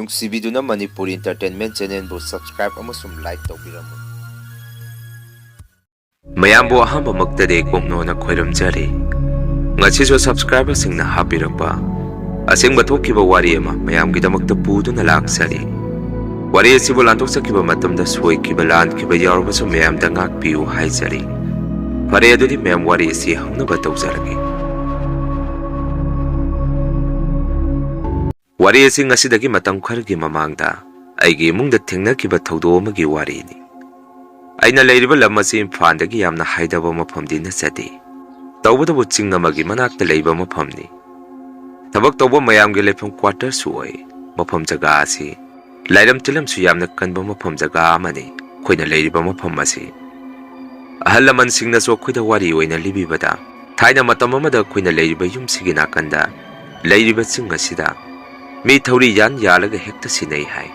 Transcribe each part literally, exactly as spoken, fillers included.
ꯅꯨꯡꯁꯤꯕꯤꯗꯨꯅ Manipuri Entertainment Channelꯕꯨ subscribe ꯑꯃꯁꯨꯡ like ꯇꯧꯕꯤꯔꯝꯃꯨ꯫ ꯃꯌꯥꯝꯕꯨ ꯑꯍꯥꯟꯕꯃꯛꯇꯗꯤ ꯀꯣꯛꯅꯣꯅ ꯈꯣꯏꯔꯝꯖꯔꯤ꯫ ꯉꯁꯤꯁꯨ subscriberꯁꯤꯡꯅ ꯍꯥꯞꯄꯤꯔꯛꯄ ꯑꯁꯦꯡꯕ ꯊꯣꯛꯈꯤꯕ ꯋꯥꯔꯤ ꯑꯃ ꯃꯌꯥꯝꯒꯤꯗꯃꯛꯇ ꯄꯨꯗꯨꯅ ꯂꯥꯛꯆꯔꯤ꯫ ꯋꯥꯔꯤ ꯑꯁꯤꯕꯨ ꯂꯥꯟꯊꯣꯛꯆꯈꯤꯕ ꯃꯇꯝꯗ ꯁꯣꯏꯈꯤꯕ ꯂꯥꯟꯈꯤꯕ ꯌꯥꯎꯔꯕꯁꯨ ꯃꯌꯥꯝꯗ ꯉꯥꯛꯄꯤꯌꯨ ꯍꯥꯏꯖꯔꯤ꯫ ꯐꯔꯦ, ꯑꯗꯨꯗꯤ ꯃꯌꯥꯝ ꯋꯥꯔꯤ ꯑꯁꯤ ꯍꯧꯅꯕ ꯇꯧꯖꯔꯒꯦ꯫ ꯋꯥꯔꯤ ꯑꯁꯤ ꯉꯁꯤꯗꯒꯤ ꯃꯇꯝ ꯈꯔꯒꯤ ꯃꯃꯥꯡꯗ ꯑꯩꯒꯤ ꯏꯃꯨꯡꯗ ꯊꯦꯡꯅꯈꯤꯕ ꯊꯧꯗꯣꯛ ꯑꯃꯒꯤ ꯋꯥꯔꯤꯅꯤ꯫ ꯑꯩꯅ ꯂꯩꯔꯤꯕ ꯂꯝ ꯑꯁꯤ ꯏꯝꯐꯥꯜꯗꯒꯤ ꯌꯥꯝꯅ ꯍꯥꯏꯗꯕ ꯃꯐꯝꯗꯤ ꯅꯠꯆꯗꯦ꯫ ꯇꯧꯕꯇꯕꯨ ꯆꯤꯡ ꯑꯃꯒꯤ ꯃꯅꯥꯛꯇ ꯂꯩꯕ ꯃꯐꯝꯅꯤ꯫ ꯊꯕꯛ ꯇꯧꯕ ꯃꯌꯥꯝꯒꯤ ꯂꯩꯐꯝ quarterꯁꯨ ꯑꯣꯏ꯫ ꯃꯐꯝ ꯖꯒꯥ ꯑꯁꯤ ꯂꯥꯏꯔꯝ ꯇꯤꯜꯂꯝꯁꯨ ꯌꯥꯝꯅ ꯀꯟꯕ ꯃꯐꯝ ꯖꯒꯥ ꯑꯃꯅꯤ꯫ ꯑꯩꯈꯣꯏꯅ ꯂꯩꯔꯤꯕ ꯃꯐꯝ ꯑꯁꯤ ꯑꯍꯜ ꯂꯃꯟꯁꯤꯡꯅꯁꯨ ꯑꯩꯈꯣꯏꯗ ꯋꯥꯔꯤ ꯑꯣꯏꯅ ꯂꯤꯕꯤꯕꯗ, ꯊꯥꯏꯅ ꯃꯇꯝ ꯑꯃꯗ ꯑꯩꯈꯣꯏꯅ ꯂꯩꯔꯤꯕ ꯌꯨꯝꯁꯤꯒꯤ ꯅꯥꯀꯟꯗ ꯂꯩꯔꯤꯕ ꯆꯤꯡ ꯑꯁꯤꯗ ꯃꯤ ꯊꯧꯔꯤ ꯌꯥꯟ ꯌꯥꯜꯂꯒ ꯍꯦꯛꯇ ꯁꯤꯅꯩ ꯍꯥꯏ꯫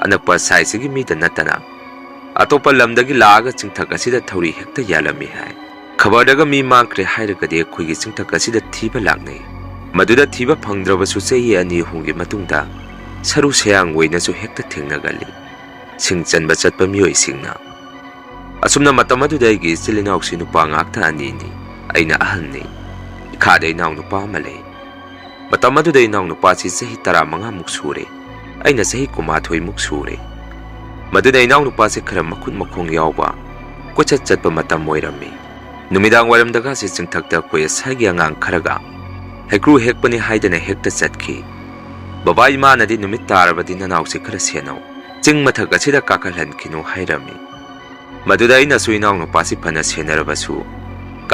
ꯑꯅꯛꯄ ꯁꯥꯏꯁꯤꯒꯤ ꯃꯤꯗ ꯅꯠꯇꯅ ꯑꯇꯣꯞꯄ ꯂꯝꯗꯒꯤ ꯂꯥꯛꯑꯒ ꯆꯤꯡꯊꯛ ꯑꯁꯤꯗ ꯊꯧꯔꯤ ꯍꯦꯛꯇ ꯌꯥꯜꯂꯝꯃꯤ ꯍꯥꯏ꯫ ꯈꯕꯔꯗꯒ ꯃꯤ ꯃꯥꯡꯈ꯭ꯔꯦ ꯍꯥꯏꯔꯒꯗꯤ ꯑꯩꯈꯣꯏꯒꯤ ꯆꯤꯡꯊꯛ ꯑꯁꯤꯗ ꯊꯤꯕ ꯂꯥꯛꯅꯩ꯫ ꯃꯗꯨꯗ ꯊꯤꯕ ꯐꯪꯗ꯭ꯔꯕꯁꯨ ꯆꯍꯤ ꯑꯅꯤ ꯑꯍꯨꯝꯒꯤ ꯃꯇꯨꯡꯗ ꯁꯔꯨ ꯁꯌꯥꯡ ꯑꯣꯏꯅꯁꯨ ꯍꯦꯛꯇ ꯊꯦꯡꯅꯒꯜꯂꯤ꯫ ꯁꯤꯡ ꯆꯟꯕ ꯆꯠꯄ ꯃꯤꯑꯣꯏꯁꯤꯡꯅ꯫ ꯑꯁꯨꯝꯅ ꯃꯇꯝ ꯑꯗꯨꯗ ꯑꯩꯒꯤ ꯏꯆꯤꯜ ꯏꯅꯥꯎꯁꯤ ꯅꯨꯄꯥ ꯉꯥꯛꯇ ꯑꯅꯤꯅꯤ꯫ ꯑꯩꯅ ꯑꯍꯟꯅꯤ꯫ ꯏꯈꯥꯗ ꯏꯅꯥꯎꯅꯨꯄꯥ ꯑꯃ ꯂꯩ꯫ ꯃꯇꯝ ꯑꯗꯨꯗ ꯏꯅꯥꯎꯅꯨꯄꯥꯁꯤ ꯆꯍꯤ ꯇꯔꯥꯃꯉꯥꯃꯨꯛ ꯁꯨꯔꯦ꯫ ꯑꯩꯅ ꯆꯍꯤ ꯀꯨꯟꯃꯥꯊꯣꯏꯃꯨꯛ ꯁꯨꯔꯦ꯫ ꯃꯗꯨꯗ ꯏꯅꯥꯎꯅꯨꯄꯥꯁꯤ ꯈꯔ ꯃꯈꯨꯠ ꯃꯈꯣꯡ ꯌꯥꯎꯕ, ꯀꯣꯏꯆꯠ ꯆꯠꯄ ꯃꯇꯝ ꯑꯣꯏꯔꯝꯃꯤ꯫ ꯅꯨꯃꯤꯗꯥꯡ ꯋꯥꯏꯔꯝꯗꯒꯁꯤ ꯆꯤꯡꯊꯛꯇ ꯑꯩꯈꯣꯏ ꯑꯁꯥꯏꯒꯤ ꯑꯉꯥꯡ ꯈꯔꯒ ꯍꯩꯀ꯭ꯔꯨ ꯍꯦꯛꯄꯅꯤ ꯍꯥꯏꯗꯅ ꯍꯦꯛꯇ ꯆꯠꯈꯤ꯫ ꯕꯕꯥ ꯏꯃꯥꯅꯗꯤ ꯅꯨꯃꯤꯠ ꯇꯥꯔꯕꯗꯤ ꯅꯅꯥꯎꯁꯤ ꯈꯔ ꯁꯦꯟꯅꯧ, ꯆꯤꯡ ꯃꯊꯛ ꯑꯁꯤꯗ ꯀꯥꯈꯠꯍꯟꯈꯤꯅꯨ ꯍꯥꯏꯔꯝꯃꯤ꯫ ꯃꯗꯨꯗ ꯑꯩꯅꯁꯨ ꯏꯅꯥꯎꯅꯨꯄꯥꯁꯤ ꯐꯅ ꯁꯦꯟꯅꯔꯕꯁꯨ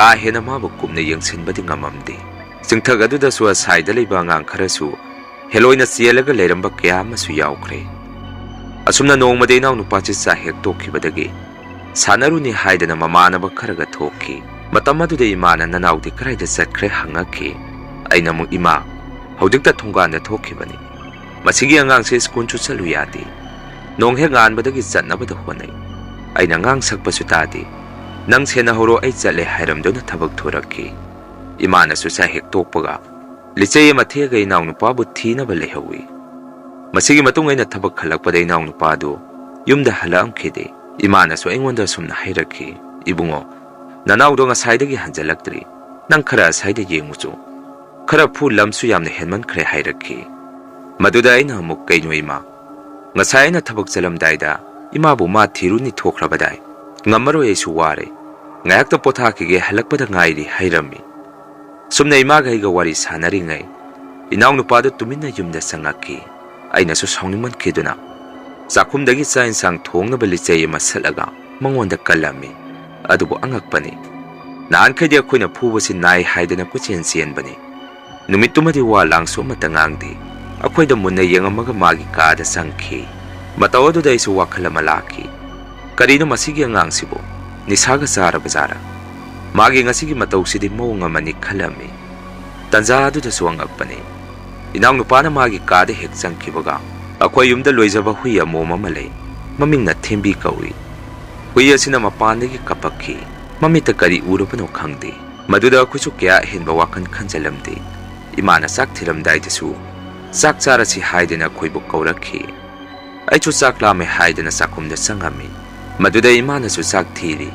ꯀꯥ ꯍꯦꯟꯅ ꯃꯥꯕꯨ ꯀꯨꯞꯅ ꯌꯦꯡꯁꯤꯟꯕꯗꯤ ꯉꯝꯃꯝꯗꯦ꯫ ꯆꯤꯡꯊꯛ ꯑꯗꯨꯗꯁꯨ ꯑꯁꯥꯏꯗ ꯂꯩꯕ ꯑꯉꯥꯡ ꯈꯔꯁꯨ ꯍꯦꯂꯣꯏꯅ ꯆꯦꯜꯂꯒ ꯂꯩꯔꯝꯕ ꯀꯌꯥ ꯑꯃꯁꯨ ꯌꯥꯎꯈ꯭ꯔꯦ꯫ ꯑꯁꯨꯝꯅ ꯅꯣꯡꯃꯗꯤ ꯏꯅꯥꯎꯅꯨꯄꯥꯁꯤ ꯆꯥꯛ ꯍꯦꯛ ꯇꯣꯛꯈꯤꯕꯗꯒꯤ ꯁꯥꯟꯅꯔꯨꯅꯤ ꯍꯥꯏꯗꯅ ꯃꯃꯥꯟꯅꯕ ꯈꯔꯒ ꯊꯣꯛꯈꯤ꯫ ꯃꯇꯝ ꯑꯗꯨꯗ ꯏꯃꯥꯅ "ꯅꯅꯥꯎꯗꯤ ꯀꯗꯥꯏꯗ ꯆꯠꯈ꯭ꯔꯦ?" ꯍꯪꯉꯛꯈꯤ꯫ ꯑꯩꯅ ꯑꯃꯨꯛ, "ꯏꯃꯥ, ꯍꯧꯖꯤꯛꯇ ꯊꯣꯡꯒꯥꯟꯗ ꯊꯣꯛꯈꯤꯕꯅꯤ꯫ ꯃꯁꯤꯒꯤ ꯑꯉꯥꯡꯁꯦ ꯁ꯭ꯀꯨꯜꯁꯨ ꯆꯠꯂꯨ ꯌꯥꯗꯦ꯫ ꯅꯣꯡ ꯍꯦꯛ ꯉꯥꯟꯕꯗꯒꯤ ꯆꯠꯅꯕꯗ ꯍꯣꯠꯅꯩ꯫ ꯑꯩꯅ ꯉꯥꯡ ꯁꯛꯄꯁꯨ ꯇꯥꯗꯦ꯫ ꯅꯪ ꯁꯦꯟꯅꯍꯧꯔꯣ, ꯑꯩ ꯆꯠꯂꯦ" ꯍꯥꯏꯔꯝꯗꯨꯅ ꯊꯕꯛ ꯊꯣꯔꯛꯈꯤ꯫ ꯏꯃꯥꯅꯁꯨ ꯆꯥꯛ ꯍꯦꯛ ꯇꯣꯛꯄꯒ ꯂꯤꯆꯩ ꯑꯃ ꯊꯦꯛꯑꯒ ꯏꯅꯥꯎꯅꯨꯄꯥꯕꯨ ꯊꯤꯅꯕ ꯂꯩꯍꯧꯏ꯫ ꯃꯁꯤꯒꯤ ꯃꯇꯨꯡ ꯑꯩꯅ ꯊꯕꯛ ꯍꯜꯂꯛꯄꯗ ꯏꯅꯥꯎꯅꯨꯄꯥꯗꯨ ꯌꯨꯝꯗ ꯍꯜꯂꯛꯑꯝꯈꯤꯗꯦ꯫ ꯏꯃꯥꯅꯁꯨ ꯑꯩꯉꯣꯟꯗ ꯑꯁꯨꯝꯅ ꯍꯥꯏꯔꯛꯈꯤ, "ꯏꯕꯨꯡꯉꯣ, ꯅꯅꯥꯎꯗꯣ ꯉꯁꯥꯏꯗꯒꯤ ꯍꯟꯖꯜꯂꯛꯇ꯭ꯔꯤ꯫ ꯅꯪ ꯈꯔ ꯑꯁꯥꯏꯗ ꯌꯦꯡꯉꯨꯆꯣ꯫ ꯈꯔ ꯐꯨ, ꯂꯝꯁꯨ ꯌꯥꯝꯅ ꯍꯦꯟꯃꯟꯈ꯭ꯔꯦ" ꯍꯥꯏꯔꯛꯈꯤ꯫ ꯃꯗꯨꯗ ꯑꯩꯅ ꯑꯃꯨꯛ, "ꯀꯩꯅꯣ ꯏꯃꯥ? ꯉꯁꯥꯏ ꯑꯩꯅ ꯊꯕꯛ ꯆꯠꯂꯝꯗꯥꯏꯗ ꯏꯃꯥꯕꯨ ꯃꯥ ꯊꯤꯔꯨꯅꯤ ꯊꯣꯛꯈ꯭ꯔꯕꯗꯥꯏ꯫ ꯉꯝꯃꯔꯣꯏ, ꯑꯩꯁꯨ ꯋꯥꯔꯦ꯫ ꯉꯥꯏꯍꯥꯛꯇ ꯄꯣꯊꯥꯈꯤꯒꯦ, ꯍꯜꯂꯛꯄꯗ ꯉꯥꯏꯔꯤ" ꯍꯥꯏꯔꯝꯃꯤ꯫ ꯁꯨꯝꯅ ꯏꯃꯥꯒ ꯑꯩꯒ ꯋꯥꯔꯤ ꯁꯥꯟꯅꯔꯤꯉꯩ, ꯏꯅꯥꯎꯅꯨꯄꯥꯗꯨ ꯇꯨꯃꯤꯟꯅ ꯌꯨꯝꯗ ꯆꯪꯉꯛꯈꯤ꯫ ꯑꯩꯅꯁꯨ ꯁꯥꯎꯅꯤꯡꯃꯟꯈꯤꯗꯨꯅ ꯆꯥꯛꯈꯨꯝꯗꯒꯤ ꯆꯥꯛ ꯏꯟꯁꯥꯡ ꯊꯣꯡꯅꯕ ꯂꯤꯆꯩ ꯑꯃ ꯁꯠꯂꯒ ꯃꯉꯣꯟꯗ ꯀꯜꯂꯝꯃꯤ꯫ ꯑꯗꯨꯕꯨ ꯑꯉꯛꯄꯅꯤ, ꯅꯍꯥꯟꯈꯩꯗꯤ ꯑꯩꯈꯣꯏꯅ ꯐꯨꯕꯁꯤ ꯅꯥꯏ ꯍꯥꯏꯗꯅ ꯀꯣꯏꯆꯦꯟ ꯆꯦꯟꯕꯅꯤ꯫ ꯅꯨꯃꯤꯠꯇꯨꯃꯗꯤ ꯋꯥ ꯂꯥꯡꯁꯨ ꯑꯃꯠꯇ ꯉꯥꯡꯗꯦ꯫ ꯑꯩꯈꯣꯏꯗ ꯃꯨꯟꯅ ꯌꯦꯡꯉꯝꯃꯒ ꯃꯥꯒꯤ ꯀꯥꯗ ꯆꯪꯈꯤ꯫ ꯃꯇꯧ ꯑꯗꯨꯗ ꯑꯩꯁꯨ ꯋꯥꯈꯜ ꯑꯃ ꯂꯥꯛꯈꯤ꯫ "ꯀꯔꯤꯅꯣ ꯃꯁꯤꯒꯤ ꯑꯉꯥꯡꯁꯤꯕꯨ? ꯅꯤꯁꯥꯒ ꯆꯥꯔꯕ ꯖꯥꯔꯥ? ꯃꯥꯒꯤ ꯉꯁꯤꯒꯤ ꯃꯇꯧꯁꯤꯗꯤ ꯃꯑꯣꯡ ꯑꯃꯅꯤ" ꯈꯜꯂꯝꯃꯤ꯫ ꯇꯟꯖꯥ ꯑꯗꯨꯗꯁꯨ ꯑꯉꯛꯄꯅꯤ꯫ ꯏꯅꯥꯎꯅꯨꯄꯥꯅ ꯃꯥꯒꯤ ꯀꯥꯗ ꯍꯦꯛ ꯆꯪꯈꯤꯕꯒ, ꯑꯩꯈꯣꯏ ꯌꯨꯝꯗ ꯂꯣꯏꯖꯕ ꯍꯨꯏ ꯑꯃꯣꯝ ꯑꯃ ꯂꯩ꯫ ꯃꯃꯤꯡꯅ ꯊꯦꯝꯕꯤ ꯀꯧꯏ꯫ ꯍꯨꯏ ꯑꯁꯤꯅ ꯃꯄꯥꯟꯗꯒꯤ ꯀꯞꯄꯛꯈꯤ꯫ ꯃꯃꯤꯠꯇ ꯀꯔꯤ ꯎꯔꯕꯅꯣ ꯈꯪꯗꯦ꯫ ꯃꯗꯨꯗ ꯑꯩꯈꯣꯏꯁꯨ ꯀꯌꯥ ꯑꯍꯦꯟꯕ ꯋꯥꯈꯜ ꯈꯟꯖꯜꯂꯝꯗꯦ꯫ ꯏꯃꯥꯅ ꯆꯥꯛ ꯊꯤꯔꯝꯗꯥꯏꯗꯁꯨ ꯆꯥꯛ ꯆꯥꯔꯁꯤ ꯍꯥꯏꯗꯅ ꯑꯩꯈꯣꯏꯕꯨ ꯀꯧꯔꯛꯈꯤ꯫ ꯑꯩꯁꯨ ꯆꯥꯛ ꯂꯥꯝꯃꯦ ꯍꯥꯏꯗꯅ ꯆꯥꯛꯈꯨꯝꯗ ꯆꯪꯉꯝꯃꯤ꯫ ꯃꯗꯨꯗ ꯏꯃꯥꯅꯁꯨ ꯆꯥꯛ ꯊꯤꯔꯤ꯫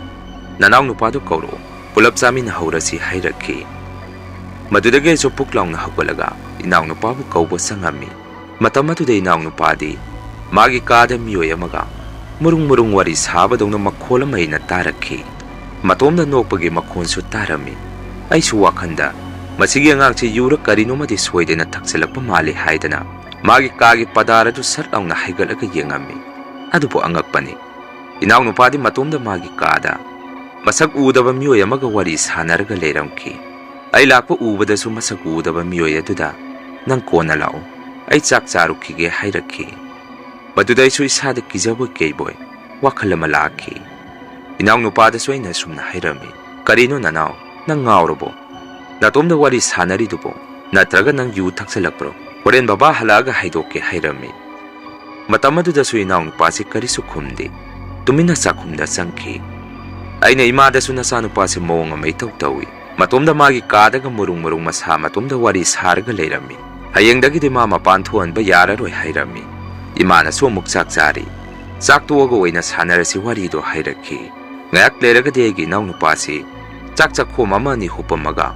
"ꯅꯅꯥꯎ ꯅꯨꯄꯥꯗꯨ ꯀꯧꯔꯛꯑꯣ, ꯄꯨꯂꯞ ꯆꯥꯃꯤꯟꯅꯍꯧꯔꯁꯤ" ꯍꯥꯏꯔꯛꯈꯤ꯫ ꯃꯗꯨꯗꯒꯤ ꯑꯩꯁꯨ ꯄꯨꯛ ꯂꯥꯎꯅ ꯍꯧꯒꯠꯂꯒ ꯏꯅꯥꯎ ꯅꯨꯄꯥꯕꯨ ꯀꯧꯕ ꯆꯪꯉꯝꯃꯤ꯫ ꯃꯇꯝ ꯑꯗꯨꯗ ꯏꯅꯥꯎ ꯅꯨꯄꯥꯗꯤ ꯃꯥꯒꯤ ꯀꯥꯗ ꯃꯤꯑꯣꯏ ꯑꯃꯒ ꯃꯔꯨꯡ ꯃꯔꯨꯡ ꯋꯥꯔꯤ ꯁꯥꯕꯗꯧꯅ ꯃꯈꯣꯜ ꯑꯃ ꯑꯩꯅ ꯇꯥꯔꯛꯈꯤ꯫ ꯃꯇꯣꯝꯗ ꯅꯣꯛꯄꯒꯤ ꯃꯈꯣꯟꯁꯨ ꯇꯥꯔꯝꯃꯤ꯫ ꯑꯩꯁꯨ ꯋꯥꯈꯟꯗ, "ꯃꯁꯤꯒꯤ ꯑꯉꯥꯡꯁꯤ ꯌꯨꯔ ꯀꯔꯤꯅꯣꯃꯗꯤ ꯁꯣꯏꯗꯅ ꯊꯛꯆꯜꯂꯛꯄ ꯃꯥꯜꯂꯤ" ꯍꯥꯏꯗꯅ ꯃꯥꯒꯤ ꯀꯥꯒꯤ ꯄꯗꯥꯔ ꯑꯗꯨ ꯁꯠ ꯂꯥꯎꯅ ꯍꯥꯏꯒꯠꯂꯒ ꯌꯦꯡꯉꯝꯃꯤ꯫ ꯑꯗꯨꯕꯨ ꯑꯉꯛꯄꯅꯤ, ꯏꯅꯥꯎ ꯅꯨꯄꯥꯗꯤ ꯃꯇꯣꯝꯗ ꯃꯥꯒꯤ ꯀꯥꯗ ꯃꯁꯛ ꯎꯗꯕ ꯃꯤꯑꯣꯏ ꯑꯃꯒ ꯋꯥꯔꯤ ꯁꯥꯟꯅꯔꯒ ꯂꯩꯔꯝꯈꯤ꯫ ꯑꯩ ꯂꯥꯛꯄ ꯎꯕꯗꯁꯨ ꯃꯁꯛ ꯎꯗꯕ ꯃꯤꯑꯣꯏ ꯑꯗꯨꯗ, "ꯅꯪ ꯀꯣꯟꯅ ꯂꯥꯛꯎ, ꯑꯩ ꯆꯥꯛ ꯆꯥꯔꯨꯈꯤꯒꯦ" ꯍꯥꯏꯔꯛꯈꯤ꯫ ꯃꯗꯨꯗ ꯑꯩꯁꯨ ꯏꯁꯥꯗ ꯀꯤꯖꯕꯣꯏ ꯀꯩꯕꯣꯏ ꯋꯥꯈꯜ ꯑꯃ ꯂꯥꯛꯈꯤ꯫ ꯏꯅꯥꯎ ꯅꯨꯄꯥꯗꯁꯨ ꯑꯩꯅ ꯑꯁꯨꯝꯅ ꯍꯥꯏꯔꯝꯃꯤ, "ꯀꯔꯤꯅꯣ ꯅꯅꯥꯎ, ꯅꯪ ꯉꯥꯎꯔꯕꯣ? ꯅꯇꯣꯝꯗ ꯋꯥꯔꯤ ꯁꯥꯟꯅꯔꯤꯗꯨꯕꯨ? ꯅꯠꯇ꯭ꯔꯒ ꯅꯪ ꯌꯨ ꯊꯛꯆꯜꯂꯛꯄ꯭ꯔꯣ? ꯍꯣꯔꯦꯟ ꯕꯕꯥ ꯍꯜꯂꯛꯑꯒ ꯍꯥꯏꯗꯣꯛꯀꯦ" ꯍꯥꯏꯔꯝꯃꯤ꯫ ꯃꯇꯝ ꯑꯗꯨꯗꯁꯨ ꯏꯅꯥꯎ ꯅꯨꯄꯥꯁꯤ ꯀꯔꯤꯁꯨ ꯈꯨꯝꯗꯦ꯫ ꯇꯨꯃꯤꯟꯅ ꯆꯥꯛꯈꯨꯝꯗ ꯆꯪꯈꯤ꯫ ꯑꯩꯅ ꯏꯃꯥꯗꯁꯨ, "ꯅꯆꯥꯅꯨꯄꯥꯁꯤ ꯃꯑꯣꯡ ꯑꯃ ꯏꯇꯧ ꯇꯧꯏ꯫ ꯃꯇꯣꯝꯗ ꯃꯥꯒꯤ ꯀꯥꯗꯒ ꯃꯔꯨꯡ ꯃꯔꯨꯡ ꯃꯁꯥ ꯃꯇꯣꯝꯗ ꯋꯥꯔꯤ ꯁꯥꯔꯒ ꯂꯩꯔꯝꯃꯤ꯫ "ꯍꯌꯦꯡꯗꯒꯤꯗꯤ ꯃꯥ ꯃꯄꯥꯟ ꯊꯣꯛꯍꯟꯕ ꯌꯥꯔꯔꯣꯏ" ꯍꯥꯏꯔꯝꯃꯤ꯫ ꯏꯃꯥꯅꯁꯨ ꯑꯃꯨꯛ "ꯆꯥꯛ ꯆꯥꯔꯤ, ꯆꯥꯛ ꯇꯣꯛꯑꯒ ꯑꯣꯏꯅ ꯁꯥꯟꯅꯔꯁꯤ ꯋꯥꯔꯤꯗꯣ" ꯍꯥꯏꯔꯛꯈꯤ꯫ ꯉꯥꯏꯍꯥꯛ ꯂꯩꯔꯒꯗꯤ ꯑꯩꯒꯤ ꯏꯅꯥꯎꯅꯨꯄꯥꯁꯤ ꯆꯥꯛ ꯆꯥꯛꯈꯣꯝ ꯑꯃ ꯑꯅꯤ ꯍꯨꯞꯄꯝꯃꯒ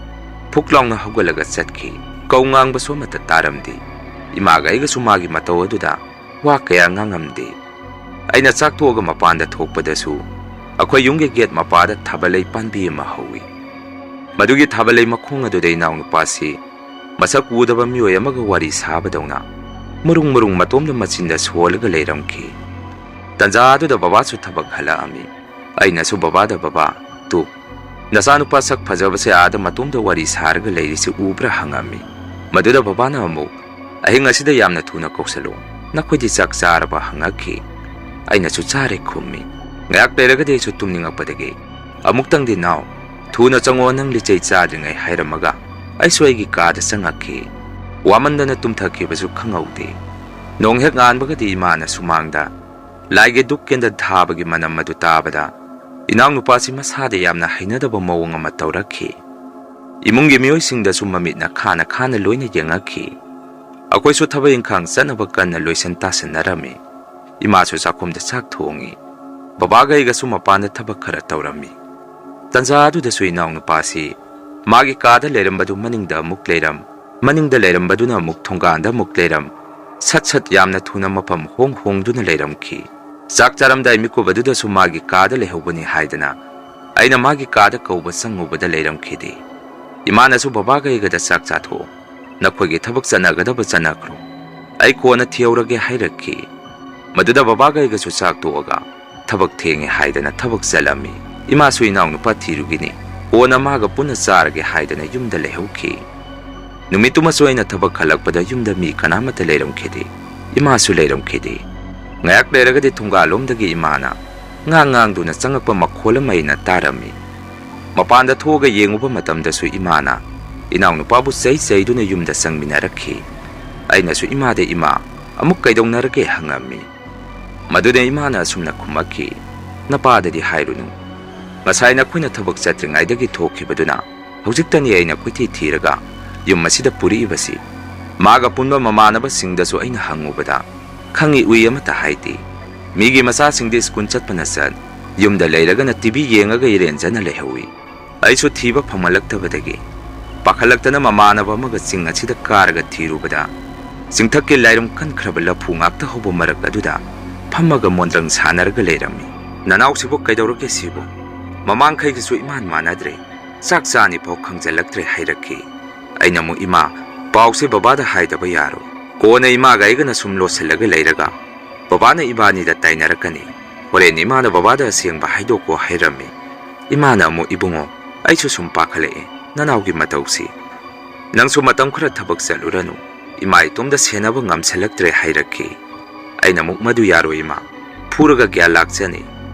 ꯐꯨꯛ ꯂꯥꯎꯅ ꯍꯧꯒꯠꯂꯒ ꯆꯠꯈꯤ꯫ ꯀꯧ ꯉꯥꯡꯕꯁꯨ ꯑꯃꯠꯇ ꯇꯥꯔꯝꯗꯦ꯫ ꯏꯃꯥꯒ ꯑꯩꯒꯁꯨ ꯃꯥꯒꯤ ꯃꯇꯧ ꯑꯗꯨꯗ ꯋꯥ ꯀꯌꯥ ꯉꯥꯡꯉꯝꯗꯦ꯫ ꯑꯩꯅ ꯆꯥꯛ ꯇꯣꯛꯑꯒ ꯃꯄꯥꯟꯗ ꯊꯣꯛꯄꯗꯁꯨ ꯑꯩꯈꯣꯏ ꯌꯨꯝꯒꯤ ꯒꯦꯠ ꯃꯄꯥꯗ ꯊꯥꯕꯜꯂꯩ ꯄꯥꯟꯕꯤ ꯑꯃ ꯍꯧꯏ꯫ ꯃꯗꯨꯒꯤ ꯊꯥꯕꯜꯂꯩ ꯃꯈꯣꯡ ꯑꯗꯨꯗ ꯏꯅꯥꯎꯅꯨꯄꯥꯁꯤ ꯃꯁꯛ ꯎꯗꯕ ꯃꯤꯑꯣꯏ ꯑꯃꯒ ꯋꯥꯔꯤ ꯁꯥꯕꯗꯧꯅ ꯃꯔꯨꯡ ꯃꯔꯨꯡ ꯃꯇꯣꯝꯗ ꯃꯆꯤꯟꯗ ꯁꯣꯜꯂꯒ ꯂꯩꯔꯝꯈꯤ꯫ ꯇꯟꯖꯥ ꯑꯗꯨꯗ ꯕꯕꯥꯁꯨ ꯊꯕꯛ ꯍꯜꯂꯛꯑꯝꯃꯤ꯫ ꯑꯩꯅꯁꯨ ꯕꯕꯥꯗ, "ꯕꯕꯥ, ꯇꯨ, ꯅꯆꯥꯅꯨꯄꯥ ꯁꯛ ꯐꯖꯕꯁꯦ ꯑꯥꯗ ꯃꯇꯣꯝꯗ ꯋꯥꯔꯤ ꯁꯥꯔꯒ ꯂꯩꯔꯤꯁꯤ ꯎꯕ꯭ꯔꯥ?" ꯍꯪꯉꯝꯃꯤ꯫ ꯃꯗꯨꯗ ꯕꯕꯥꯅ ꯑꯃꯨꯛ, "ꯑꯍꯤꯡ ꯑꯁꯤꯗ ꯌꯥꯝꯅ ꯊꯨꯅ ꯀꯧꯁꯜꯂꯨ, ꯅꯈꯣꯏꯗꯤ ꯆꯥꯛ ꯆꯥꯔꯕ?" ꯍꯪꯉꯛꯈꯤ꯫ ꯑꯩꯅꯁꯨ "ꯆꯥꯔꯦ" ꯈꯨꯝꯃꯤ꯫ ꯉꯥꯏꯍꯥꯛ ꯂꯩꯔꯒꯗꯤ ꯑꯩꯁꯨ ꯇꯨꯝꯅꯤꯡꯉꯛꯄꯗꯒꯤ, "ꯑꯃꯨꯛꯇꯪꯗꯤ ꯅꯥꯎ, ꯊꯨꯅ ꯆꯪꯉꯛꯑꯣ, ꯅꯪ ꯂꯤꯆꯩ ꯆꯥꯗ꯭ꯔꯤꯉꯩ" ꯍꯥꯏꯔꯝꯃꯒ ꯑꯩꯁꯨ ꯑꯩꯒꯤ ꯀꯥꯗ ꯆꯪꯉꯛꯈꯤ꯫ ꯋꯥꯃꯟꯗꯅ ꯇꯨꯝꯊꯈꯤꯕꯁꯨ ꯈꯪꯍꯧꯗꯦ꯫ ꯅꯣꯡ ꯍꯦꯛ ꯉꯥꯟꯕꯒꯗꯤ ꯏꯃꯥꯅ ꯁꯨꯃꯥꯡꯗ ꯂꯥꯏꯒꯤ ꯙꯨꯞ ꯀꯦꯟꯗꯜ ꯊꯥꯕꯒꯤ ꯃꯅꯝ ꯑꯗꯨ ꯇꯥꯕꯗ ꯏꯅꯥꯎꯅꯨꯄꯥꯁꯤ ꯃꯁꯥꯗ ꯌꯥꯝꯅ ꯍꯩꯅꯗꯕ ꯃꯑꯣꯡ ꯑꯃ ꯇꯧꯔꯛꯈꯤ꯫ ꯏꯃꯨꯡꯒꯤ ꯃꯤꯑꯣꯏꯁꯤꯡꯗꯁꯨ ꯃꯃꯤꯠꯅ ꯈꯥꯅ ꯈꯥꯅ ꯂꯣꯏꯅ ꯌꯦꯡꯉꯛꯈꯤ꯫ ꯑꯩꯈꯣꯏꯁꯨ ꯊꯕꯛ ꯏꯪꯈꯥꯡ ꯆꯠꯅꯕ ꯀꯟꯅ ꯂꯣꯏꯁꯟ ꯇꯥꯁꯟꯅꯔꯝꯃꯤ꯫ ꯏꯃꯥꯁꯨ ꯆꯥꯛꯈꯨꯝꯗ ꯆꯥꯛ ꯊꯣꯡꯉꯤ꯫ ꯕꯕꯥꯒ ꯑꯩꯒꯁꯨ ꯃꯄꯥꯟꯗ ꯊꯕꯛ ꯈꯔ ꯇꯧꯔꯝꯃꯤ꯫ ꯇꯟꯖꯥ ꯑꯗꯨꯗꯁꯨ ꯏꯅꯥꯎꯅꯨꯄꯥꯁꯤ ꯃꯥꯒꯤ ꯀꯥꯗ ꯂꯩꯔꯝꯕꯗꯨ ꯃꯅꯤꯡꯗ ꯑꯃꯨꯛ ꯂꯩꯔꯝ, ꯃꯅꯤꯡꯗ ꯂꯩꯔꯝꯕꯗꯨꯅ ꯑꯃꯨꯛ ꯊꯣꯡꯒꯥꯟꯗ ꯑꯃꯨꯛ ꯂꯩꯔꯝ, ꯁꯠ ꯁꯠ ꯌꯥꯝꯅ ꯊꯨꯅ ꯃꯐꯝ ꯍꯣꯡ ꯍꯣꯡꯗꯨꯅ ꯂꯩꯔꯝꯈꯤ꯫ ꯆꯥꯛ ꯆꯥꯔꯝꯗꯥꯏ ꯃꯤꯀꯨꯞ ꯑꯗꯨꯗꯁꯨ ꯃꯥꯒꯤ ꯀꯥꯗ ꯂꯩꯍꯧꯕꯅꯤ ꯍꯥꯏꯗꯅ ꯑꯩꯅ ꯃꯥꯒꯤ ꯀꯥꯗ ꯀꯧꯕ ꯆꯪꯉꯨꯕꯗ ꯂꯩꯔꯝꯈꯤꯗꯦ꯫ ꯏꯃꯥꯅꯁꯨ ꯕꯕꯥꯒ ꯑꯩꯒꯗ "ꯆꯥꯛ ꯆꯥꯊꯣꯛꯑꯣ, ꯅꯈꯣꯏꯒꯤ ꯊꯕꯛ ꯆꯠꯅꯒꯗꯕ ꯆꯠꯅꯈ꯭ꯔꯣ, ꯑꯩ ꯀꯣꯟꯅ ꯊꯤꯍꯧꯔꯒꯦ" ꯍꯥꯏꯔꯛꯈꯤ꯫ ꯃꯗꯨꯗ ꯕꯕꯥꯒ ꯑꯩꯒꯁꯨ ꯆꯥꯛ ꯇꯣꯛꯑꯒ ꯊꯕꯛ ꯊꯦꯡꯉꯦ ꯍꯥꯏꯗꯅ ꯊꯕꯛ ꯆꯠꯂꯝꯃꯤ꯫ ꯏꯃꯥꯁꯨ ꯏꯅꯥꯎꯅꯨꯄꯥ ꯊꯤꯔꯨꯒꯤꯅꯤ, ꯀꯣꯟꯅ ꯃꯥꯒ ꯄꯨꯟꯅ ꯆꯥꯔꯒꯦ ꯍꯥꯏꯗꯅ ꯌꯨꯝꯗ ꯂꯩꯍꯧꯈꯤ꯫ ꯅꯨꯃꯤꯠꯇꯨꯃꯁꯨ ꯑꯩꯅ ꯊꯕꯛ ꯍꯜꯂꯛꯄꯗ ꯌꯨꯝꯗ ꯃꯤ ꯀꯅꯥꯃꯠꯇ ꯂꯩꯔꯝꯈꯤꯗꯦ꯫ ꯏꯃꯥꯁꯨ ꯂꯩꯔꯝꯈꯤꯗꯦ꯫ ꯉꯥꯏꯍꯥꯛ ꯂꯩꯔꯒꯗꯤ ꯊꯣꯡꯒꯥꯜꯂꯣꯝꯗꯒꯤ ꯏꯃꯥꯅ ꯉꯥꯡ ꯉꯥꯡꯗꯨꯅ ꯆꯪꯉꯛꯄ ꯃꯈꯣꯜ ꯑꯃ ꯑꯩꯅ ꯇꯥꯔꯝꯃꯤ꯫ ꯃꯄꯥꯟꯗ ꯊꯣꯛꯑꯒ ꯌꯦꯡꯉꯨꯕ ꯃꯇꯝꯗꯁꯨ ꯏꯃꯥꯅ ꯏꯅꯥꯎꯅꯨꯄꯥꯕꯨ ꯆꯩ ꯆꯩꯗꯨꯅ ꯌꯨꯝꯗ ꯆꯪꯃꯤꯟꯅꯔꯛꯈꯤ꯫ ꯑꯩꯅꯁꯨ, "ꯏꯃꯥꯗ, ꯏꯃꯥ, ꯑꯃꯨꯛ ꯀꯩꯗꯧꯅꯔꯒꯦ?" ꯍꯪꯉꯝꯃꯤ꯫ ꯃꯗꯨꯗ ꯏꯃꯥꯅ ꯑꯁꯨꯝꯅ ꯈꯨꯝꯃꯛꯈꯤ, "ꯅꯄꯥꯗꯗꯤ ꯍꯥꯏꯔꯨꯅꯨ꯫ ꯉꯁꯥꯏ ꯅꯈꯣꯏꯅ ꯊꯕꯛ ꯆꯠꯇ꯭ꯔꯤꯉꯩꯗꯒꯤ ꯊꯣꯛꯈꯤꯕꯗꯨꯅ ꯍꯧꯖꯤꯛꯇꯅꯤ ꯑꯩꯅ ꯀꯣꯏꯊꯤ ꯊꯤꯔꯒ ꯌꯨꯝ ꯑꯁꯤꯗ ꯄꯨꯔꯛꯏꯕꯁꯤ꯫ ꯃꯥꯒ ꯄꯨꯟꯕ ꯃꯃꯥꯟꯅꯕꯁꯤꯡꯗꯁꯨ ꯑꯩꯅ ꯍꯪꯉꯨꯕꯗ, ꯈꯪꯏ ꯎꯏ ꯑꯃꯠꯇ ꯍꯥꯏꯗꯦ꯫ ꯃꯤꯒꯤ ꯃꯆꯥꯁꯤꯡꯗꯤ ꯁ꯭ꯀꯨꯜ ꯆꯠꯄꯅ ꯆꯠ, ꯌꯨꯝꯗ ꯂꯩꯔꯒꯅ ꯇꯤ ꯚꯤ ꯌꯦꯡꯉꯒ ꯏꯔꯦꯟꯖꯅ ꯂꯩꯍꯧꯏ꯫ ꯑꯩꯁꯨ ꯊꯤꯕ ꯐꯪꯍꯜꯂꯛꯇꯕꯗꯒꯤ ꯄꯥꯈꯠꯂꯛꯇꯅ ꯃꯃꯥꯟꯅꯕ ꯑꯃꯒ ꯆꯤꯡ ꯑꯁꯤꯗ ꯀꯥꯔꯒ ꯊꯤꯔꯨꯕꯗ, ꯆꯤꯡꯊꯛꯀꯤ ꯂꯥꯏꯔꯨꯝ ꯀꯟꯈ꯭ꯔꯕ ꯂꯐꯨ ꯉꯥꯛꯇ ꯍꯧꯕ ꯃꯔꯛ ꯑꯗꯨꯗ ꯐꯝꯃꯒ ꯃꯣꯟꯗ꯭ꯔꯪ ꯁꯥꯟꯅꯔꯒ ꯂꯩꯔꯝꯃꯤ꯫ "ꯅꯅꯥꯎꯁꯤꯕꯨ ꯀꯩꯗꯧꯔꯒꯦ ꯁꯤꯕꯨ? ꯃꯃꯥꯡꯈꯩꯒꯁꯨ ꯏꯃꯥꯟ ꯃꯥꯟꯅꯗ꯭ꯔꯦ꯫ ꯆꯥꯛ ꯆꯥꯅꯤ ꯐꯥꯎ ꯈꯪꯖꯜꯂꯛꯇ꯭ꯔꯦ" ꯍꯥꯏꯔꯛꯈꯤ꯫ ꯑꯩꯅ ꯑꯃꯨꯛ, "ꯏꯃꯥ, ꯄꯥꯎꯁꯦ ꯕꯕꯥꯗ ꯍꯥꯏꯗꯕ ꯌꯥꯔꯣꯏ꯫ ꯀꯣꯟꯅ ꯏꯃꯥꯒ ꯑꯩꯒꯅ ꯁꯨꯝ ꯂꯣꯠꯁꯤꯜꯂꯒ ꯂꯩꯔꯒ ꯕꯕꯥꯅ ꯏꯕꯥꯅꯤꯗ ꯇꯥꯏꯅꯔꯛꯀꯅꯤ꯫ ꯍꯣꯔꯦꯟ ꯏꯃꯥꯅ ꯕꯕꯥꯗ ꯑꯁꯦꯡꯕ ꯍꯥꯏꯗꯣꯛꯀꯣ" ꯍꯥꯏꯔꯝꯃꯤ꯫ ꯏꯃꯥꯅ ꯑꯃꯨꯛ, "ꯏꯕꯨꯡꯉꯣ, ꯑꯩꯁꯨ ꯁꯨꯝ ꯄꯥꯈꯠꯂꯛꯑꯦ ꯅꯅꯥꯎꯒꯤ ꯃꯇꯧꯁꯤ꯫ ꯅꯪꯁꯨ ꯃꯇꯝ ꯈꯔ ꯊꯕꯛ ꯆꯠꯂꯨꯔꯅꯨ, ꯏꯃꯥ ꯏꯇꯣꯝꯗ ꯁꯦꯟꯅꯕ ꯉꯝꯁꯤꯜꯂꯛꯇ꯭ꯔꯦ" ꯍꯥꯏꯔꯛꯈꯤ꯫ ꯑꯩꯅ ꯑꯃꯨꯛ, "ꯃꯗꯨ ꯌꯥꯔꯣꯏ ꯏꯃꯥ, ꯐꯨꯔꯒ ꯒ꯭ꯌꯥꯟ ꯂꯥꯛꯆꯅꯤ꯫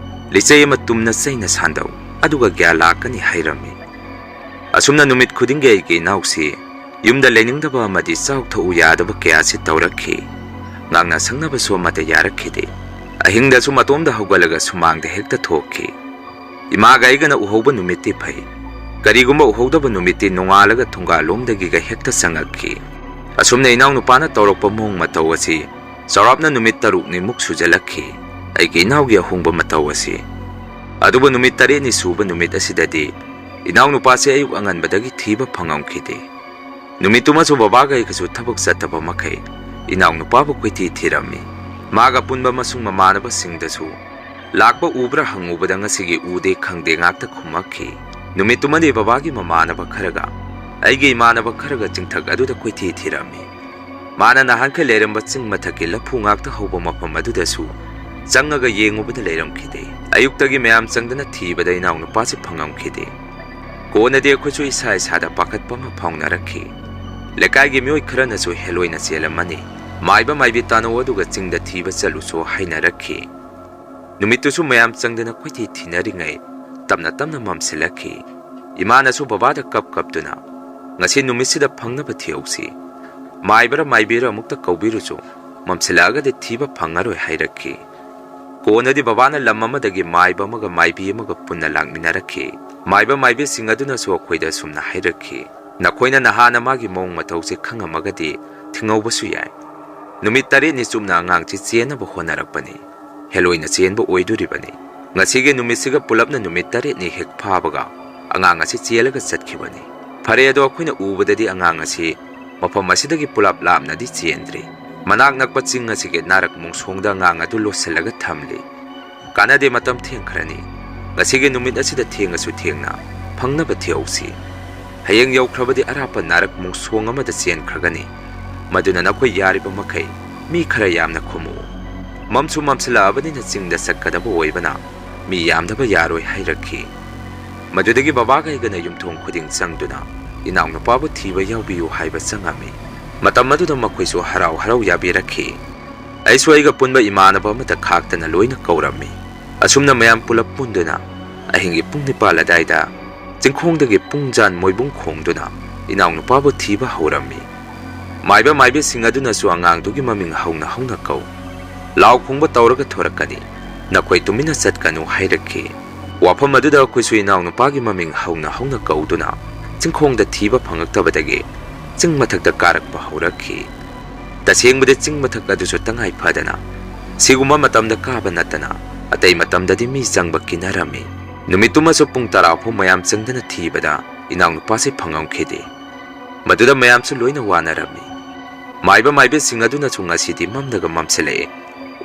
ꯂꯤꯆꯩ ꯑꯃ ꯇꯨꯝꯅ ꯆꯩꯅ ꯁꯥꯟꯗꯧ, ꯑꯗꯨꯒ ꯒ꯭ꯌꯥꯟ ꯂꯥꯛꯀꯅꯤ" ꯍꯥꯏꯔꯝꯃꯤ꯫ ꯑꯁꯨꯝꯅ ꯅꯨꯃꯤꯠ ꯈꯨꯗꯤꯡꯒꯤ ꯑꯩꯒꯤ ꯏꯅꯥꯎꯁꯤ ꯌꯨꯝꯗ ꯂꯩꯅꯤꯡꯗꯕ ꯑꯃꯗꯤ ꯆꯥꯎ ꯊꯛꯎ ꯌꯥꯗꯕ ꯀꯌꯥꯁꯤ ꯇꯧꯔꯛꯈꯤ꯫ ꯉꯥꯡꯅ ꯁꯛꯅꯕꯁꯨ ꯑꯃꯠꯇ ꯌꯥꯔꯛꯈꯤꯗꯦ꯫ ꯑꯍꯤꯡꯗꯁꯨ ꯃꯇꯣꯝꯗ ꯍꯧꯒꯠꯂꯒ ꯁꯨꯃꯥꯡꯗ ꯍꯦꯛꯇ ꯊꯣꯛꯈꯤ꯫ ꯏꯃꯥꯒ ꯑꯩꯒꯅ ꯎꯍꯧꯕ ꯅꯨꯃꯤꯠꯇꯤ ꯐꯩ, ꯀꯔꯤꯒꯨꯝꯕ ꯎꯍꯧꯗꯕ ꯅꯨꯃꯤꯠꯇꯤ ꯅꯣꯡꯉꯥꯜꯂꯒ ꯊꯣꯡꯒꯥꯜꯂꯣꯝꯗꯒꯤꯒ ꯍꯦꯛꯇ ꯆꯪꯉꯛꯈꯤ꯫ ꯑꯁꯨꯝꯅ ꯏꯅꯥꯎꯅꯨꯄꯥꯅ ꯇꯧꯔꯛꯄ ꯃꯑꯣꯡ ꯃꯇꯧ ꯑꯁꯤ ꯆꯥꯎꯔꯥꯛꯅ ꯅꯨꯃꯤꯠ ꯇꯔꯨꯛꯅꯤꯃꯨꯛ ꯁꯨꯖꯜꯂꯛꯈꯤ꯫ ꯑꯩꯒꯤ ꯏꯅꯥꯎꯒꯤ ꯑꯍꯣꯡꯕ ꯃꯇꯧ ꯑꯁꯤ꯫ ꯑꯗꯨꯕꯨ ꯅꯨꯃꯤꯠ ꯇꯔꯦꯠꯅꯤ ꯁꯨꯕ ꯅꯨꯃꯤꯠ ꯑꯁꯤꯗꯗꯤ ꯏꯅꯥꯎꯅꯨꯄꯥꯁꯦ ꯑꯌꯨꯛ ꯑꯉꯟꯕꯗꯒꯤ ꯊꯤꯕ ꯐꯪꯉꯝꯈꯤꯗꯦ꯫ ꯅꯨꯃꯤꯠꯇꯨꯃꯁꯨ ꯕꯕꯥꯒ ꯑꯩꯒꯁꯨ ꯊꯕꯛ ꯆꯠꯇꯕ ꯃꯈꯩ ꯏꯅꯥꯎꯅꯨꯄꯥꯕꯨ ꯀꯣꯏꯊꯤ ꯊꯤꯔꯝꯃꯤ꯫ ꯃꯥꯒ ꯄꯨꯟꯕ ꯃꯁꯨꯡ ꯃꯃꯥꯟꯅꯕꯁꯤꯡꯗꯁꯨ ꯂꯥꯛꯄ ꯎꯕ꯭ꯔꯥ ꯍꯪꯉꯨꯕꯗ ꯉꯁꯤꯒꯤ ꯎꯗꯦ ꯈꯪꯗꯦ ꯉꯥꯛꯇ ꯈꯨꯝꯃꯛꯈꯤ꯫ ꯅꯨꯃꯤꯠꯇꯨꯃꯗꯤ ꯕꯕꯥꯒꯤ ꯃꯃꯥꯟꯅꯕ ꯈꯔꯒ ꯑꯩꯒꯤ ꯏꯃꯥꯟꯅꯕ ꯈꯔꯒ ꯆꯤꯡꯊꯛ ꯑꯗꯨꯗ ꯀꯣꯏꯊꯤ ꯊꯤꯔꯝꯃꯤ꯫ ꯃꯥꯅ ꯅꯍꯥꯟꯈꯩ ꯂꯩꯔꯝꯕ ꯆꯤꯡ ꯃꯊꯛꯀꯤ ꯂꯐꯨ ꯉꯥꯛꯇ ꯍꯧꯕ ꯃꯐꯝ ꯑꯗꯨꯗꯁꯨ ꯆꯪꯉꯒ ꯌꯦꯡꯉꯨꯕꯗ ꯂꯩꯔꯝꯈꯤꯗꯦ꯫ ꯑꯌꯨꯛꯇꯒꯤ ꯃꯌꯥꯝ ꯆꯪꯗꯅ ꯊꯤꯕꯗ ꯏꯅꯥꯎꯅꯨꯄꯥꯁꯤ ꯐꯪꯉꯝꯈꯤꯗꯦ꯫ ꯀꯣꯟꯅꯗꯤ ꯑꯩꯈꯣꯏꯁꯨ ꯏꯁꯥ ꯏꯁꯥꯗ ꯄꯥꯈꯠꯄ ꯑꯃ ꯐꯥꯎꯅꯔꯛꯈꯤ꯫ ꯂꯩꯀꯥꯏꯒꯤ ꯃꯤꯑꯣꯏ ꯈꯔꯅꯁꯨ ꯍꯦꯂꯣꯏꯅ ꯆꯦꯜꯂꯝꯃꯅꯤ, ꯃꯥꯏꯕ ꯃꯥꯏꯕꯤ ꯇꯥꯟꯅꯧ ꯑꯗꯨꯒ ꯆꯤꯡꯗ ꯊꯤꯕ ꯆꯠꯂꯨꯁꯣ ꯍꯥꯏꯅꯔꯛꯈꯤ꯫ ꯅꯨꯃꯤꯠꯇꯨꯁꯨ ꯃꯌꯥꯝ ꯆꯪꯗꯅ ꯀꯣꯏꯊꯤ ꯊꯤꯅꯔꯤꯉꯩ ꯇꯞꯅ ꯇꯞꯅ ꯃꯝꯁꯤꯜꯂꯛꯈꯤ꯫ ꯏꯃꯥꯅꯁꯨ ꯕꯕꯥꯗ ꯀꯞ ꯀꯞꯇꯨꯅ, "ꯉꯁꯤ ꯅꯨꯃꯤꯠꯁꯤꯗ ꯐꯪꯅꯕ ꯊꯤꯍꯧꯁꯤ꯫ ꯃꯥꯏꯕꯔ ꯃꯥꯏꯕꯤꯔ ꯑꯃꯨꯛꯇ ꯀꯧꯕꯤꯔꯨꯆꯣ, ꯃꯝꯁꯤꯜꯂꯛꯑꯒꯗꯤ ꯊꯤꯕ ꯐꯪꯉꯔꯣꯏ" ꯍꯥꯏꯔꯛꯈꯤ꯫ ꯀꯣꯟꯅꯗꯤ ꯕꯕꯥꯅ ꯂꯝ ꯑꯃꯗꯒꯤ ꯃꯥꯏꯕ ꯑꯃꯒ ꯃꯥꯏꯕꯤ ꯑꯃꯒ ꯄꯨꯟꯅ ꯂꯥꯛꯃꯤꯟꯅꯔꯛꯈꯤ꯫ ꯃꯥꯏꯕ ꯃꯥꯏꯕꯤꯁꯤꯡ ꯑꯗꯨꯅꯁꯨ ꯑꯩꯈꯣꯏꯗ ꯑꯁꯨꯝꯅ ꯍꯥꯏꯔꯛꯈꯤ, "ꯅꯈꯣꯏꯅ ꯅꯍꯥꯟꯅ ꯃꯥꯒꯤ ꯃꯑꯣꯡ ꯃꯇꯧꯁꯦ ꯈꯪꯉꯝꯃꯒꯗꯤ ꯊꯤꯡꯍꯧꯕꯁꯨ ꯌꯥꯏ꯫ ꯅꯨꯃꯤꯠ ꯇꯔꯦꯠꯅꯤ ꯆꯨꯞꯅ ꯑꯉꯥꯡꯁꯤ ꯆꯦꯟꯅꯕ ꯍꯣꯠꯅꯔꯛꯄꯅꯤ꯫ ꯍꯦꯂꯣꯏꯅ ꯆꯦꯟꯕ ꯑꯣꯏꯗꯣꯔꯤꯕꯅꯤ꯫ ꯉꯁꯤꯒꯤ ꯅꯨꯃꯤꯠꯁꯤꯒ ꯄꯨꯂꯞꯅ ꯅꯨꯃꯤꯠ ꯇꯔꯦꯠꯅꯤ ꯍꯦꯛ ꯐꯥꯕꯒ ꯑꯉꯥꯡ ꯑꯁꯤ ꯆꯦꯜꯂꯒ ꯆꯠꯈꯤꯕꯅꯤ꯫ ꯐꯔꯦ, ꯑꯗꯣ ꯑꯩꯈꯣꯏꯅ ꯎꯕꯗꯗꯤ ꯑꯉꯥꯡ ꯑꯁꯤ ꯃꯐꯝ ꯑꯁꯤꯗꯒꯤ ꯄꯨꯂꯞ ꯂꯥꯞꯅꯗꯤ ꯆꯦꯟꯗ꯭ꯔꯤ꯫ ꯃꯅꯥꯛ ꯅꯛꯄ ꯆꯤꯡ ꯑꯁꯤꯒꯤ ꯅꯥꯔꯛ ꯃꯣꯡꯁꯣꯡꯗ ꯑꯉꯥꯡ ꯑꯗꯨ ꯂꯣꯠꯁꯤꯜꯂꯒ ꯊꯝꯂꯤ꯫ ꯀꯥꯟꯅꯗꯦ, ꯃꯇꯝ ꯊꯦꯡꯈ꯭ꯔꯅꯤ꯫ ꯉꯁꯤꯒꯤ ꯅꯨꯃꯤꯠ ꯑꯁꯤꯗ ꯊꯦꯡꯉꯁꯨ ꯊꯦꯡꯅ ꯐꯪꯅꯕ ꯊꯤꯍꯧꯁꯤ꯫ ꯍꯌꯦꯡ ꯌꯧꯈ꯭ꯔꯕꯗꯤ ꯑꯔꯥꯞꯄ ꯅꯥꯔꯛ ꯃꯣꯡꯁꯣꯡ ꯑꯃꯗ ꯆꯦꯟꯈ꯭ꯔꯒꯅꯤ꯫ ꯃꯗꯨꯅ ꯅꯈꯣꯏ ꯌꯥꯔꯤꯕ ꯃꯈꯩ ꯃꯤ ꯈꯔ ꯌꯥꯝꯅ ꯈꯣꯝꯃꯨ꯫ ꯃꯝꯁꯨ ꯃꯝꯁꯤꯜꯂꯛꯑꯕꯅꯤꯅ ꯆꯤꯡꯗ ꯆꯠꯀꯗꯕ ꯑꯣꯏꯕꯅ ꯃꯤ ꯌꯥꯝꯗꯕ ꯌꯥꯔꯣꯏ ꯍꯥꯏꯔꯛꯈꯤ꯫ ꯃꯗꯨꯗꯒꯤ ꯕꯕꯥꯒ ꯑꯩꯒꯅ ꯌꯨꯝꯊꯣꯡ ꯈꯨꯗꯤꯡ ꯆꯪꯗꯨꯅ ꯏꯅꯥꯎꯅꯨꯄꯥꯕꯨ ꯊꯤꯕ ꯌꯥꯎꯕꯤꯌꯨ ꯍꯥꯏꯕ ꯆꯪꯉꯝꯃꯤ꯫ ꯃꯇꯝ ꯑꯗꯨꯗ ꯃꯈꯣꯏꯁꯨ ꯍꯔꯥꯎ ꯍꯔꯥꯎ ꯌꯥꯕꯤꯔꯛꯈꯤ꯫ ꯑꯩꯁꯨ ꯑꯩꯒ ꯄꯨꯟꯕ ꯏꯃꯥꯟꯅꯕ ꯑꯃꯗ ꯈꯥꯛꯇꯅ ꯂꯣꯏꯅ ꯀꯧꯔꯝꯃꯤ꯫ ꯑꯁꯨꯝꯅ ꯃꯌꯥꯝ ꯄꯨꯂꯞ ꯄꯨꯟꯗꯨꯅ ꯑꯍꯤꯡꯒꯤ ꯄꯨꯡ ꯅꯤꯄꯥꯜ ꯑꯗꯥꯏꯗ ꯆꯤꯡꯈꯣꯡꯗꯒꯤ ꯄꯨꯡ ꯖꯥꯟ ꯃꯣꯏꯕꯨꯡ ꯈꯣꯡꯗꯨꯅ ꯏꯅꯥꯎꯅꯨꯄꯥꯕꯨ ꯊꯤꯕ ꯍꯧꯔꯝꯃꯤ꯫ ꯃꯥꯏꯕ ꯃꯥꯏꯕꯤꯁꯤꯡ ꯑꯗꯨꯅꯁꯨ ꯑꯉꯥꯡꯗꯨꯒꯤ ꯃꯃꯤꯡ ꯍꯧꯅ ꯍꯧꯅ ꯀꯧ, ꯂꯥꯎ ꯈꯣꯡꯕ ꯇꯧꯔꯒ ꯊꯣꯔꯛꯀꯅꯤ, ꯅꯈꯣꯏ ꯇꯨꯃꯤꯟꯅ ꯆꯠꯀꯅꯨ ꯍꯥꯏꯔꯛꯈꯤ꯫ ꯋꯥꯐꯝ ꯑꯗꯨꯗ ꯑꯩꯈꯣꯏꯁꯨ ꯏꯅꯥꯎꯅꯨꯄꯥꯒꯤ ꯃꯃꯤꯡ ꯍꯧꯅ ꯍꯧꯅ ꯀꯧꯗꯨꯅ ꯆꯤꯡꯈꯣꯡꯗ ꯊꯤꯕ ꯐꯪꯉꯛꯇꯕꯗꯒꯤ ꯆꯤꯡ ꯃꯊꯛꯇ ꯀꯥꯔꯛꯄ ꯍꯧꯔꯛꯈꯤ꯫ ꯇꯁꯦꯡꯕꯗꯤ ꯆꯤꯡ ꯃꯊꯛ ꯑꯗꯨꯁꯨ ꯇꯉꯥꯏ ꯐꯗꯅ ꯁꯤꯒꯨꯝꯕ ꯃꯇꯝꯗ ꯀꯥꯕ ꯅꯠꯇꯅ ꯑꯇꯩ ꯃꯇꯝꯗꯗꯤ ꯃꯤ ꯆꯪꯕ ꯀꯤꯅꯔꯝꯃꯤ꯫ ꯅꯨꯃꯤꯠꯇꯨꯃꯁꯨ ꯄꯨꯡ ꯇꯔꯥ ꯐꯥꯎ ꯃꯌꯥꯝ ꯆꯪꯗꯅ ꯊꯤꯕꯗ ꯏꯅꯥꯎꯅꯨꯄꯥꯁꯤ ꯐꯪꯉꯝꯈꯤꯗꯦ꯫ ꯃꯗꯨꯗ ꯃꯌꯥꯝꯁꯨ ꯂꯣꯏꯅ ꯋꯥꯅꯔꯝꯃꯤ꯫ ꯃꯥꯏꯕ ꯃꯥꯏꯕꯤꯁꯤꯡ ꯑꯗꯨꯅꯁꯨ ꯉꯁꯤꯗꯤ ꯃꯝꯂꯒ ꯃꯝꯁꯤꯜꯂꯛꯑꯦ,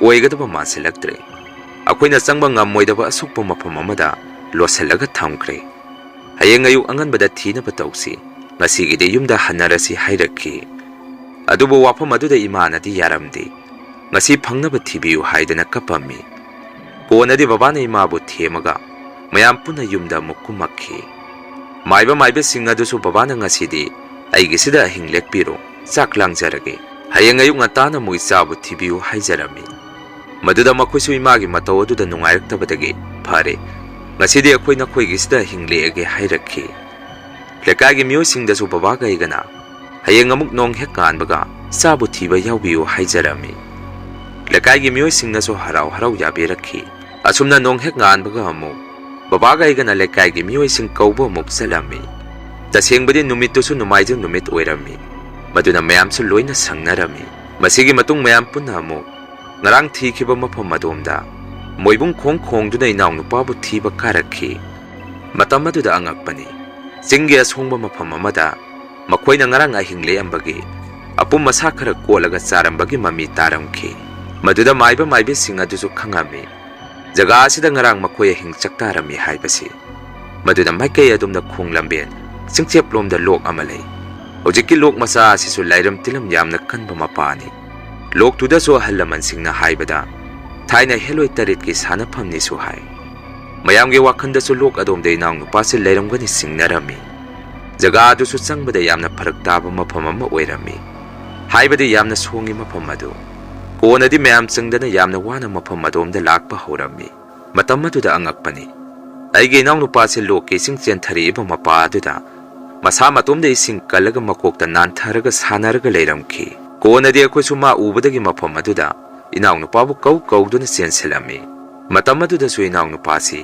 ꯑꯣꯏꯒꯗꯕ ꯃꯥꯟꯁꯤꯜꯂꯛꯇ꯭ꯔꯦ꯫ ꯑꯩꯈꯣꯏꯅ ꯆꯪꯕ ꯉꯝꯃꯣꯏꯗꯕ ꯑꯁꯣꯛꯄ ꯃꯐꯝ ꯑꯃꯗ ꯂꯣꯠꯁꯤꯜꯂꯒ ꯊꯝꯈ꯭ꯔꯦ꯫ ꯍꯌꯦꯡ ꯑꯌꯨꯛ ꯑꯉꯟꯕꯗ ꯊꯤꯅꯕ ꯇꯧꯁꯤ, ꯉꯁꯤꯒꯤꯗꯤ ꯌꯨꯝꯗ ꯍꯟꯅꯔꯁꯤ ꯍꯥꯏꯔꯛꯈꯤ꯫ ꯑꯗꯨꯕꯨ ꯋꯥꯐꯝ ꯑꯗꯨꯗ ꯏꯃꯥꯅꯗꯤ ꯌꯥꯔꯝꯗꯦ꯫ ꯉꯁꯤ ꯐꯪꯅꯕ ꯊꯤꯕꯤꯌꯨ ꯍꯥꯏꯗꯅ ꯀꯞꯄꯝꯃꯤ꯫ ꯀꯣꯟꯅꯗꯤ ꯕꯕꯥꯅ ꯏꯃꯥꯕꯨ ꯊꯦꯝꯃꯒ ꯃꯌꯥꯝ ꯄꯨꯟꯅ ꯌꯨꯝꯗ ꯑꯃꯨꯛ ꯀꯨꯝꯃꯛꯈꯤ꯫ ꯃꯥꯏꯕ ꯃꯥꯏꯕꯤꯁꯤꯡ ꯑꯗꯨꯁꯨ ꯕꯕꯥꯅ ꯉꯁꯤꯗꯤ ꯑꯩꯒꯤꯁꯤꯗ ꯑꯍꯤꯡ ꯂꯦꯛꯄꯤꯔꯣ, ꯆꯥꯛ ꯂꯥꯡꯖꯔꯒꯦ, ꯍꯌꯦꯡ ꯑꯌꯨꯛ ꯉꯟꯇꯥꯅ ꯑꯃꯨꯛ ꯏꯆꯥꯕꯨ ꯊꯤꯕꯤꯌꯨ ꯍꯥꯏꯖꯔꯝꯃꯤ꯫ ꯃꯗꯨꯗ ꯃꯈꯣꯏꯁꯨ ꯏꯃꯥꯒꯤ ꯃꯇꯧ ꯑꯗꯨꯗ ꯅꯨꯡꯉꯥꯏꯔꯛꯇꯕꯗꯒꯤ, "ꯐꯔꯦ, ꯉꯁꯤꯗꯤ ꯑꯩꯈꯣꯏ ꯅꯈꯣꯏꯒꯤꯁꯤꯗ ꯑꯍꯤꯡ ꯂꯦꯛꯑꯒꯦ" ꯍꯥꯏꯔꯛꯈꯤ꯫ ꯂꯩꯀꯥꯏꯒꯤ ꯃꯤꯑꯣꯏꯁꯤꯡꯗꯁꯨ ꯕꯕꯥꯒ ꯑꯩꯒꯅ ꯍꯌꯦꯡ ꯑꯃꯨꯛ ꯅꯣꯡ ꯍꯦꯛ ꯉꯥꯟꯕꯒ ꯆꯥꯕꯨ ꯊꯤꯕ ꯌꯥꯎꯕꯤꯌꯨ ꯍꯥꯏꯖꯔꯝꯃꯤ꯫ ꯂꯩꯀꯥꯏꯒꯤ ꯃꯤꯑꯣꯏꯁꯤꯡꯅꯁꯨ ꯍꯔꯥꯎ ꯍꯔꯥꯎ ꯌꯥꯕꯤꯔꯛꯈꯤ꯫ ꯑꯁꯨꯝꯅ ꯅꯣꯡ ꯍꯦꯛ ꯉꯥꯟꯕꯒ ꯑꯃꯨꯛ ꯕꯕꯥꯒ ꯑꯩꯒꯅ ꯂꯩꯀꯥꯏꯒꯤ ꯃꯤꯑꯣꯏꯁꯤꯡ ꯀꯧꯕ ꯑꯃꯨꯛ ꯆꯠꯂꯝꯃꯤ꯫ ꯇꯁꯦꯡꯕꯗꯤ ꯅꯨꯃꯤꯠꯇꯨꯁꯨ ꯅꯣꯡꯃꯥꯏꯖꯤꯡ ꯅꯨꯃꯤꯠ ꯑꯣꯏꯔꯝꯃꯤ꯫ ꯃꯗꯨꯅ ꯃꯌꯥꯝꯁꯨ ꯂꯣꯏꯅ ꯁꯪꯅꯔꯝꯃꯤ꯫ ꯃꯁꯤꯒꯤ ꯃꯇꯨꯡ ꯃꯌꯥꯝ ꯄꯨꯟꯅ ꯑꯃꯨꯛ ꯉꯔꯥꯡ ꯊꯤꯈꯤꯕ ꯃꯐꯝ ꯑꯗꯣꯝꯗ ꯃꯣꯏꯕꯨꯡ ꯈꯣꯡ ꯈꯣꯡꯗꯨꯅ ꯏꯅꯥꯎꯅꯨꯄꯥꯕꯨ ꯊꯤꯕ ꯀꯥꯔꯛꯈꯤ꯫ ꯃꯇꯝ ꯑꯗꯨꯗ ꯑꯉꯛꯄꯅꯤ, ꯆꯤꯡꯒꯤ ꯑꯁꯣꯡꯕ ꯃꯐꯝ ꯑꯃꯗ ꯃꯈꯣꯏꯅ ꯉꯔꯥꯡ ꯑꯍꯤꯡ ꯂꯦꯛꯑꯝꯕꯒꯤ ꯑꯄꯨꯝ ꯑꯁꯥ ꯈꯔ ꯀꯣꯠꯂꯒ ꯆꯥꯔꯝꯕꯒꯤ ꯃꯃꯤ ꯇꯥꯔꯝꯈꯤ꯫ ꯃꯗꯨꯗ ꯃꯥꯏꯕ ꯃꯥꯏꯕꯤꯁꯤꯡ ꯑꯗꯨꯁꯨ ꯈꯪꯉꯝꯃꯤ, ꯖꯒꯥ ꯑꯁꯤꯗ ꯉꯔꯥꯡ ꯃꯈꯣꯏ ꯑꯍꯤꯡ ꯆꯥꯛꯇꯥꯔꯝꯃꯤ ꯍꯥꯏꯕꯁꯤ꯫ ꯃꯗꯨꯗ ꯃꯥꯏꯀꯩ ꯑꯗꯨꯝꯅ ꯈꯣꯡ ꯂꯝꯕꯦꯟ ꯆꯤꯡꯆꯦꯞꯂꯣꯝꯗ ꯂꯣꯛ ꯑꯃ ꯂꯩ꯫ ꯍꯧꯖꯤꯛꯀꯤ ꯂꯣꯛ ꯃꯆꯥ ꯑꯁꯤꯁꯨ ꯂꯥꯏꯔꯝ ꯇꯤꯂꯝ ꯌꯥꯝꯅ ꯀꯟꯕ ꯃꯄꯥꯅꯤ꯫ ꯂꯣꯛꯇꯨꯗꯁꯨ ꯑꯍꯜ ꯂꯃꯟꯁꯤꯡꯅ ꯍꯥꯏꯕꯗ ꯊꯥꯏꯅ ꯍꯦꯂꯣꯏ ꯇꯔꯦꯠꯀꯤ ꯁꯥꯟꯅꯐꯝꯅꯤꯁꯨ ꯍꯥꯏ꯫ ꯃꯌꯥꯝꯒꯤ ꯋꯥꯈꯜꯗꯁꯨ ꯂꯣꯛ ꯑꯗꯣꯝꯗ ꯏꯅꯥꯎꯅꯨꯄꯥꯁꯤ ꯂꯩꯔꯝꯒꯅꯤ ꯆꯤꯡꯅꯔꯝꯃꯤ꯫ ꯖꯒꯥ ꯑꯗꯨꯁꯨ ꯆꯪꯕꯗ ꯌꯥꯝꯅ ꯐꯔꯛ ꯇꯥꯕ ꯃꯐꯝ ꯑꯃ ꯑꯣꯏꯔꯝꯃꯤ꯫ ꯍꯥꯏꯕꯗꯤ ꯌꯥꯝꯅ ꯁꯣꯡꯉꯤ ꯃꯐꯝ ꯑꯗꯨ꯫ ꯀꯣꯟꯅꯗꯤ ꯃꯌꯥꯝ ꯆꯪꯗꯅ ꯌꯥꯝꯅ ꯋꯥꯅ ꯃꯐꯝ ꯑꯗꯣꯝꯗ ꯂꯥꯛꯄ ꯍꯧꯔꯝꯃꯤ꯫ ꯃꯇꯝ ꯑꯗꯨꯗ ꯑꯉꯛꯄꯅꯤ꯫ ꯑꯩꯒꯤ ꯏꯅꯥꯎꯅꯨꯄꯥꯁꯦ ꯂꯣꯛꯀꯤ ꯏꯁꯤꯡ ꯆꯦꯟꯊꯔꯛꯏꯕ ꯃꯄꯥ ꯑꯗꯨꯗ ꯃꯁꯥ ꯃꯇꯣꯝꯗ ꯏꯁꯤꯡ ꯀꯜꯂꯒ ꯃꯀꯣꯛꯇ ꯅꯥꯟꯊꯔꯒ ꯁꯥꯟꯅꯔꯒ ꯂꯩꯔꯝꯈꯤ꯫ ꯀꯣꯟꯅꯗꯤ ꯑꯩꯈꯣꯏꯁꯨ ꯃꯥ ꯎꯕꯗꯒꯤ ꯃꯐꯝ ꯑꯗꯨꯗ ꯏꯅꯥꯎꯅꯨꯄꯥꯕꯨ ꯀꯧ ꯀꯧꯗꯨꯅ ꯆꯦꯟꯁꯤꯜꯂꯝꯃꯤ꯫ ꯃꯇꯝ ꯑꯗꯨꯗꯁꯨ ꯏꯅꯥꯎꯅꯨꯄꯥꯁꯤ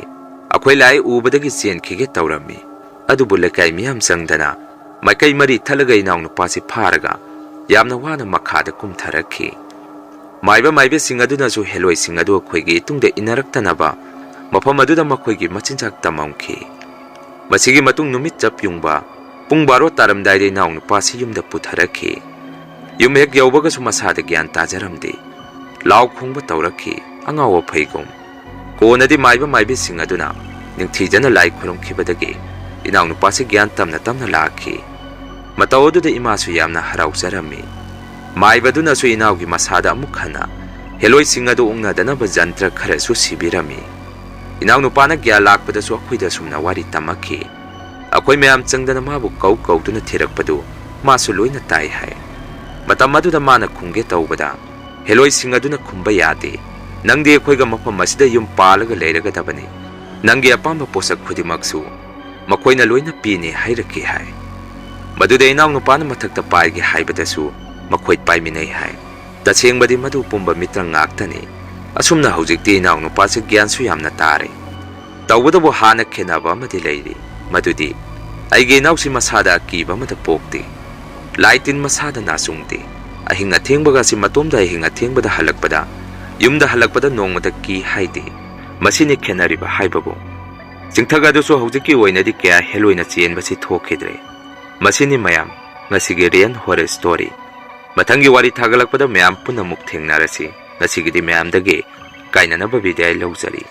ꯑꯩꯈꯣꯏ ꯂꯥꯏ ꯎꯕꯗꯒꯤ ꯆꯦꯟꯈꯤꯒꯦ ꯇꯧꯔꯝꯃꯤ꯫ ꯑꯗꯨꯕꯨ ꯂꯩꯀꯥꯏ ꯃꯤꯌꯥꯝ ꯆꯪꯗꯅ ꯃꯥꯏꯀꯩ ꯃꯔꯤ ꯊꯠꯂꯒ ꯏꯅꯥꯎꯅꯨꯄꯥꯁꯤ ꯐꯥꯔꯒ ꯌꯥꯝꯅ ꯋꯥꯅ ꯃꯈꯥꯗ ꯀꯨꯝꯊꯔꯛꯈꯤ꯫ ꯃꯥꯏꯕ ꯃꯥꯏꯕꯤꯁꯤꯡ ꯑꯗꯨꯅꯁꯨ ꯍꯦꯂꯣꯏꯁꯤꯡ ꯑꯗꯨ ꯑꯩꯈꯣꯏꯒꯤ ꯏꯇꯨꯡꯗ ꯏꯟꯅꯔꯛꯇꯅꯕ ꯃꯐꯝ ꯑꯗꯨꯗ ꯃꯈꯣꯏꯒꯤ ꯃꯆꯤꯟꯖꯥꯛ ꯇꯝꯃꯝꯈꯤ꯫ ꯃꯁꯤꯒꯤ ꯃꯇꯨꯡ ꯅꯨꯃꯤꯠ ꯆꯞ ꯌꯨꯡꯕ ꯄꯨꯡ ꯕꯥꯔꯣ ꯇꯥꯔꯝꯗꯥꯏꯗ ꯏꯅꯥꯎꯅꯨꯄꯥꯁꯤ ꯌꯨꯝꯗ ꯄꯨꯊꯔꯛꯈꯤ꯫ ꯌꯨꯝ ꯍꯦꯛ ꯌꯧꯕꯒꯁꯨ ꯃꯁꯥꯗ ꯒ꯭ꯌꯥꯟ ꯇꯥꯖꯔꯝꯗꯦ꯫ ꯂꯥꯎ ꯈꯣꯡꯕ ꯇꯧꯔꯛꯈꯤ, ꯑꯉꯥꯎ ꯑꯐꯩꯒꯨꯝ꯫ ꯀꯣꯟꯅꯗꯤ ꯃꯥꯏꯕ ꯃꯥꯏꯕꯤꯁꯤꯡ ꯑꯗꯨꯅ ꯅꯤꯡꯊꯤꯖꯅ ꯂꯥꯏ ꯈꯨꯔꯨꯝꯈꯤꯕꯗꯒꯤ ꯏꯅꯥꯎꯅꯨꯄꯥꯁꯤ ꯒ꯭ꯌꯥꯟ ꯇꯝꯅ ꯇꯝꯅ ꯂꯥꯛꯈꯤ꯫ ꯃꯇꯧ ꯑꯗꯨꯗ ꯏꯃꯥꯁꯨ ꯌꯥꯝꯅ ꯍꯔꯥꯎꯖꯔꯝꯃꯤ꯫ ꯃꯥꯏꯕꯗꯨꯅꯁꯨ ꯏꯅꯥꯎꯒꯤ ꯃꯁꯥꯗ ꯑꯃꯨꯛ ꯍꯟꯅ ꯍꯦꯂꯣꯏꯁꯤꯡ ꯑꯗꯨ ꯎꯪꯅꯗꯅꯕ ꯖꯟꯇ꯭ꯔ ꯈꯔꯁꯨ ꯁꯤꯕꯤꯔꯝꯃꯤ꯫ ꯏꯅꯥꯎꯅꯨꯄꯥꯅ ꯒ꯭ꯌꯥꯟ ꯂꯥꯛꯄꯗꯁꯨ ꯑꯩꯈꯣꯏꯗ ꯑꯁꯨꯝꯅ ꯋꯥꯔꯤ ꯇꯝꯃꯛꯈꯤ꯫ ꯑꯩꯈꯣꯏ ꯃꯌꯥꯝ ꯆꯪꯗꯅ ꯃꯥꯕꯨ ꯀꯧ ꯀꯧꯗꯨꯅ ꯊꯤꯔꯛꯄꯗꯨ ꯃꯥꯁꯨ ꯂꯣꯏꯅ ꯇꯥꯏ ꯍꯥꯏ꯫ ꯃꯇꯝ ꯑꯗꯨꯗ ꯃꯥꯅ ꯈꯨꯝꯒꯦ ꯇꯧꯕꯗ ꯍꯦꯂꯣꯏꯁꯤꯡ ꯑꯗꯨꯅ ꯈꯨꯝꯕ ꯌꯥꯗꯦ꯫ ꯅꯪꯗꯤ ꯑꯩꯈꯣꯏꯒ ꯃꯐꯝ ꯑꯁꯤꯗ ꯌꯨꯝ ꯄꯥꯜꯂꯒ ꯂꯩꯔꯒꯗꯕꯅꯤ꯫ ꯅꯪꯒꯤ ꯑꯄꯥꯝꯕ ꯄꯣꯠꯁꯛ ꯈꯨꯗꯤꯡꯃꯛꯁꯨ ꯃꯈꯣꯏꯅ ꯂꯣꯏꯅ ꯄꯤꯅꯤ ꯍꯥꯏꯔꯛꯈꯤ ꯍꯥꯏ꯫ ꯃꯗꯨꯗ ꯏꯅꯥꯎꯅꯨꯄꯥꯅ ꯃꯊꯛꯇ ꯄꯥꯏꯒꯦ ꯍꯥꯏꯕꯗꯁꯨ ꯃꯈꯣꯏ ꯄꯥꯏꯃꯤꯟꯅꯩ ꯍꯥꯏ꯫ ꯇꯁꯦꯡꯕꯗꯤ ꯃꯗꯨ ꯄꯨꯝꯕ ꯃꯤꯇ꯭ꯔꯪ ꯉꯥꯛꯇꯅꯤ꯫ ꯑꯁꯨꯝꯅ ꯍꯧꯖꯤꯛꯇꯤ ꯏꯅꯥꯎꯅꯨꯄꯥꯁꯤ ꯒ꯭ꯌꯥꯟꯁꯨ ꯌꯥꯝꯅ ꯇꯥꯔꯦ꯫ ꯇꯧꯕꯇꯕꯨ ꯍꯥꯟꯅ ꯈꯦꯟꯅꯕ ꯑꯃꯗꯤ ꯂꯩꯔꯤ꯫ ꯃꯗꯨꯗꯤ ꯑꯩꯒꯤ ꯏꯅꯥꯎꯁꯤ ꯃꯁꯥꯗ ꯑꯀꯤꯕ ꯑꯃꯠꯇ ꯄꯣꯛꯇꯦ꯫ ꯂꯥꯏ ꯇꯤꯟ ꯃꯁꯥꯗ ꯅꯥꯆꯨꯡꯗꯦ꯫ ꯑꯍꯤꯡ ꯑꯊꯦꯡꯕꯒꯁꯤ ꯃꯇꯣꯝꯗ ꯑꯍꯤꯡ ꯑꯊꯦꯡꯕꯗ ꯍꯜꯂꯛꯄꯗ, ꯌꯨꯝꯗ ꯍꯜꯂꯛꯄꯗ ꯅꯣꯡꯃꯗ ꯀꯤ ꯍꯥꯏꯗꯦ꯫ ꯃꯁꯤꯅꯤ ꯈꯦꯠꯅꯔꯤꯕ ꯍꯥꯏꯕꯕꯨ꯫ ꯆꯤꯡꯊꯛ ꯑꯗꯨꯁꯨ ꯍꯧꯖꯤꯛꯀꯤ ꯑꯣꯏꯅꯗꯤ ꯀꯌꯥ ꯍꯦꯜꯂꯣꯏꯅ ꯆꯦꯟꯕꯁꯤ ꯊꯣꯛꯈꯤꯗ꯭ꯔꯦ꯫ ꯃꯁꯤꯅꯤ ꯃꯌꯥꯝ ꯉꯁꯤꯒꯤ Real Horror Story꯫ ꯃꯊꯪꯒꯤ ꯋꯥꯔꯤ ꯊꯥꯒꯠꯂꯛꯄꯗ ꯃꯌꯥꯝ ꯄꯨꯟꯅ ꯑꯃꯨꯛ ꯊꯦꯡꯅꯔꯁꯤ꯫ ꯉꯁꯤꯒꯤꯗꯤ ꯃꯌꯥꯝꯗꯒꯤ ꯀꯥꯏꯅꯅꯕ ꯕꯤꯗꯥꯏ ꯂꯧꯖꯔꯤ꯫